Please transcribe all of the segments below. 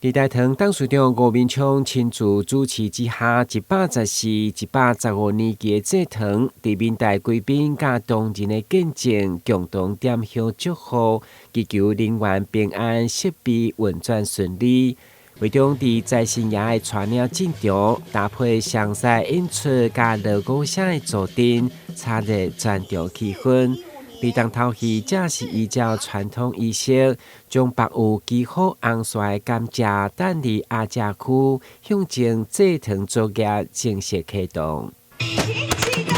佇大唐董事長吳明昌親自主持之下，114、115年級的祭糖，佇民代貴賓佮同仁的見證，共同點香祝福，祈求人員平安，設備運轉順利。會中佇財神爺的帶領進場，搭配詳細演出佮鑼鼓聲的助陣，炒熱全場氣氛。而重頭戲則是依照傳統儀式，將縛有祈福紅線的甘蔗擲佇阿蔗區，象徵祭糖作業正式啟動。請啟動！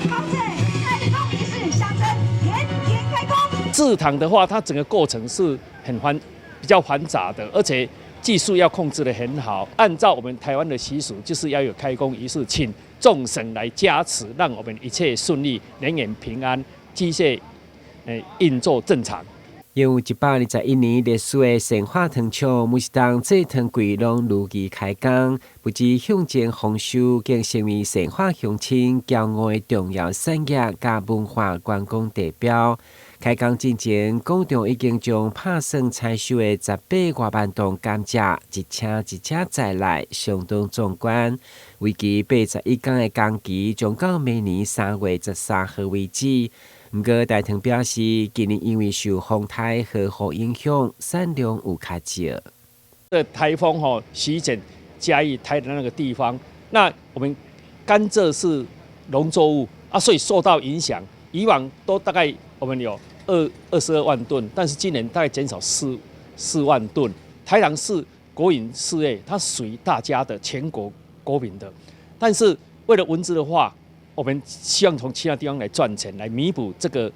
好，開工儀式象徵天天開工。製糖的話，它整個過程是很繁比較繁雜的，而且技術要控制得很好。按照我們台灣的習俗，就是要有開工儀式，請眾神來加持，讓我們一切順利，年年平安，機械運作正常。擁有121年歷史的善化糖廠，每一冬製糖季攏如期開工，不只象徵豐收，更成為善化鄉親驕傲的重要產業佮文化觀光地標。開工進前，工廠已經將拍算採收的18外萬噸甘蔗一車一車載來，相當壯觀。為期81天的工期，將到明年3月13號為止。毋過大糖表示，今年因為受風颱和雨影響，產量有較少。這颱風吼席捲嘉義、台南那個地方，那我們甘蔗是農作物啊，所以受到影響。以往都大概我們有22萬噸，但是今年大概減少4萬噸。台糖是國營事業，它屬於大家的全國國民的，但是為了穩資的話，我們希望從其他地方來賺錢，來彌補這個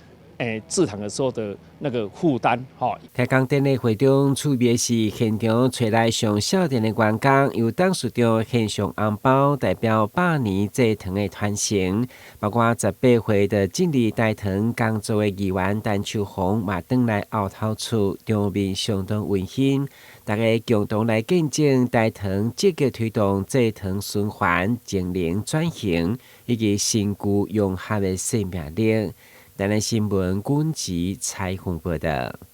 製糖的時候的那個負擔。哈。開工典禮會中，趣味是現場揣來上少年的員工，由董事長獻上紅包，代表百年製糖的傳承。包括18歲的進入大糖工作的議員陳秋紅，嘛轉來漚頭厝，場面相當溫馨。大家共同來見證大糖積極推動製糖循環、淨零轉型以及新舊融合的生命力。台南新聞軍籍採訪報道。